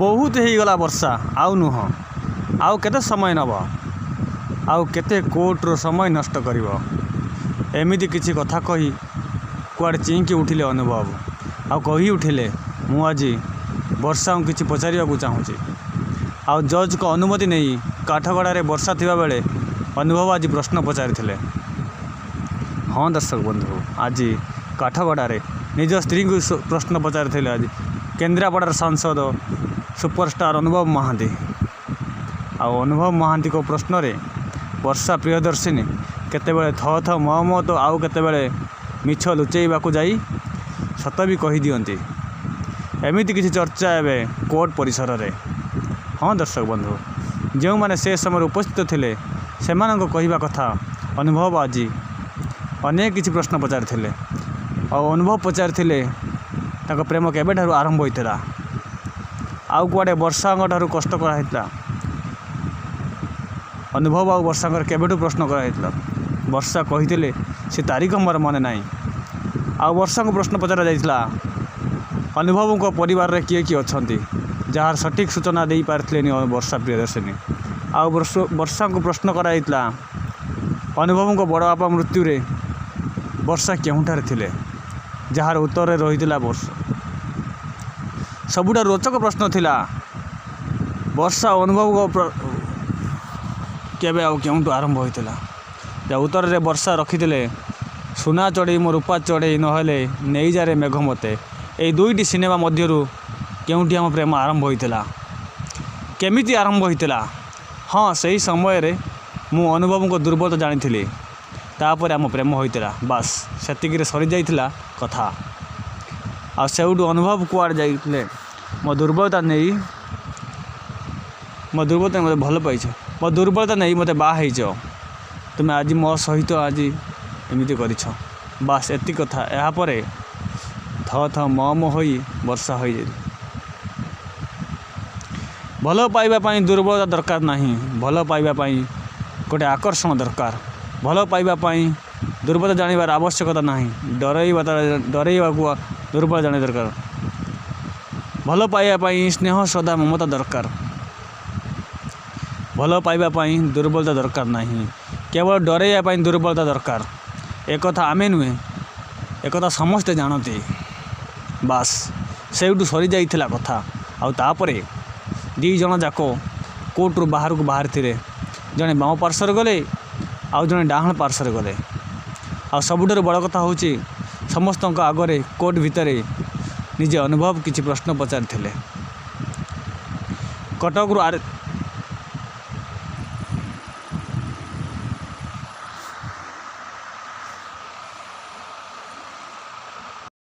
ବହୁତ ହେଇଗଲା ବର୍ଷା, ଆଉ ନୁହଁ। ଆଉ କେତେ ସମୟ ନେବ? ଆଉ କେତେ କୋର୍ଟର ସମୟ ନଷ୍ଟ କରିବ? ଏମିତି କିଛି କଥା କହି କୁଆଡ଼େ ଚିହିଁକି ଉଠିଲେ ଅନୁଭବ। ଆଉ କହି ଉଠିଲେ, ମୁଁ ଆଜି ବର୍ଷାଙ୍କୁ କିଛି ପଚାରିବାକୁ ଚାହୁଁଛି। ଆଉ ଜଜ୍ଙ୍କ ଅନୁମତି ନେଇ କାଠଗଡ଼ାରେ ବର୍ଷା ଥିବାବେଳେ ଅନୁଭବ ଆଜି ପ୍ରଶ୍ନ ପଚାରିଥିଲେ। ହଁ ଦର୍ଶକ ବନ୍ଧୁ, ଆଜି କାଠଗଡ଼ାରେ ନିଜ ସ୍ତ୍ରୀଙ୍କୁ ପ୍ରଶ୍ନ ପଚାରିଥିଲେ ଆଜି କେନ୍ଦ୍ରାପଡ଼ାର ସାଂସଦ ସୁପରଷ୍ଟାର ଅନୁଭବ ମହାନ୍ତି। ଆଉ ଅନୁଭବ ମହାନ୍ତିଙ୍କ ପ୍ରଶ୍ନରେ ବର୍ଷା ପ୍ରିୟଦର୍ଶିନୀ କେତେବେଳେ ଥ ଥ ମ ମ ତ ଆଉ କେତେବେଳେ ମିଛ ଲୁଚେଇବାକୁ ଯାଇ ସତ ବି କହିଦିଅନ୍ତି। ଏମିତି କିଛି ଚର୍ଚ୍ଚା ଏବେ କୋର୍ଟ ପରିସରରେ। ହଁ ଦର୍ଶକ ବନ୍ଧୁ, ଯେଉଁମାନେ ସେ ସମୟରେ ଉପସ୍ଥିତ ଥିଲେ ସେମାନଙ୍କ କହିବା କଥା, ଅନୁଭବ ଆଜି ଅନେକ କିଛି ପ୍ରଶ୍ନ ପଚାରିଥିଲେ। ଆଉ ଅନୁଭବ ପଚାରିଥିଲେ ତାଙ୍କ ପ୍ରେମ କେବେଠାରୁ ଆରମ୍ଭ ହୋଇଥିଲା, ଆଉ କୁଆଡ଼େ ବର୍ଷାଙ୍କ ଠାରୁ କଷ୍ଟ କରାହେଇଥିଲା। ଅନୁଭବ ଆଉ ବର୍ଷାଙ୍କର କେବେଠୁ ପ୍ରଶ୍ନ କରାଯାଇଥିଲା। ବର୍ଷା କହିଥିଲେ, ସେ ତାରିଖ ମୋର ମନେ ନାହିଁ। ଆଉ ବର୍ଷାଙ୍କୁ ପ୍ରଶ୍ନ ପଚରାଯାଇଥିଲା ଅନୁଭବଙ୍କ ପରିବାରରେ କିଏ କିଏ ଅଛନ୍ତି, ଯାହାର ସଠିକ୍ ସୂଚନା ଦେଇପାରିଥିଲେନି ବର୍ଷା ପ୍ରିୟଦର୍ଶିନୀ। ଆଉ ବର୍ଷାଙ୍କୁ ପ୍ରଶ୍ନ କରାଯାଇଥିଲା ଅନୁଭବଙ୍କ ବଡ଼ ବାପା ମୃତ୍ୟୁରେ ବର୍ଷା କେଉଁଠାରେ ଥିଲେ, ଯାହାର ଉତ୍ତରରେ ରହିଥିଲା ବର୍ଷା। ସବୁଠାରୁ ରୋଚକ ପ୍ରଶ୍ନ ଥିଲା ବର୍ଷା ଅନୁଭବଙ୍କ କେବେ ଆଉ କେଉଁଠୁ ଆରମ୍ଭ ହୋଇଥିଲା, ଯାହା ଉତ୍ତରରେ ବର୍ଷା ରଖିଥିଲେ, ସୁନା ଚଢ଼େଇ ମୋ ରୂପା ଚଢ଼େଇ ନହେଲେ ନେଇଯାରେ ମେଘ ମୋତେ, ଏଇ ଦୁଇଟି ସିନେମା ମଧ୍ୟରୁ କେଉଁଠି ଆମ ପ୍ରେମ ଆରମ୍ଭ ହୋଇଥିଲା, କେମିତି ଆରମ୍ଭ ହୋଇଥିଲା? ହଁ, ସେହି ସମୟରେ ମୁଁ ଅନୁଭବଙ୍କ ଦୁର୍ବଳତା ଜାଣିଥିଲି, ତାପରେ ଆମ ପ୍ରେମ ହୋଇଥିଲା। ବାସ୍, ସେତିକିରେ ସରିଯାଇଥିଲା କଥା। ଆଉ ସେଇଠୁ ଅନୁଭବ କୁଆଡ଼େ ଯାଇଥିଲେ, ମୋ ଦୁର୍ବଳତା ନେଇ, ମୋ ଦୁର୍ବଳତା ମୋତେ ଭଲ ପାଇଛ, ମୋ ଦୁର୍ବଳତା ନେଇ ମୋତେ ବାହା ହେଇଛ ତୁମେ, ଆଜି ମୋ ସହିତ ଆଜି ଏମିତି କରିଛ। ବାସ୍, ଏତିକି କଥା। ଏହାପରେ ଥ ଥ ମ ମ ହୋଇ ବର୍ଷା ହୋଇଯାଇଥିଲା। ଭଲ ପାଇବା ପାଇଁ ଦୁର୍ବଳତା ଦରକାର ନାହିଁ। ଭଲ ପାଇବା ପାଇଁ ଗୋଟେ ଆକର୍ଷଣ ଦରକାର। ଭଲ ପାଇବା ପାଇଁ ଦୁର୍ବଳତା ଜାଣିବାର ଆବଶ୍ୟକତା ନାହିଁ। ଡରେଇବାକୁ ଦୁର୍ବଳ ଜାଣିବା ଦରକାର। ଭଲ ପାଇବା ପାଇଁ ସ୍ନେହ, ଶ୍ରଦ୍ଧା, ମମତା ଦରକାର। ଭଲ ପାଇବା ପାଇଁ ଦୁର୍ବଳତା ଦରକାର ନାହିଁ, କେବଳ ଡରେଇବା ପାଇଁ ଦୁର୍ବଳତା ଦରକାର। ଏକଥା ଆମେ ନୁହେଁ, ଏକଥା ସମସ୍ତେ ଜାଣନ୍ତି। ବାସ୍, ସେଇଠୁ ସରିଯାଇଥିଲା କଥା। ଆଉ ତାପରେ ଦୁଇ ଜଣ ଯାକ କୋର୍ଟରୁ ବାହାରକୁ ବାହାରିଥିଲେ। ଜଣେ ବାମ ପାର୍ଶ୍ୱରେ ଗଲେ, ଆଉ ଜଣେ ଡାହାଣ ପାର୍ଶ୍ୱରେ ଗଲେ। ଆଉ ସବୁଠାରୁ ବଡ଼ କଥା ହେଉଛି, ସମସ୍ତଙ୍କ ଆଗରେ କୋର୍ଟ ଭିତରେ ନିଜେ ଅନୁଭବ କିଛି ପ୍ରଶ୍ନ ପଚାରିଥିଲେ। କଟକରୁ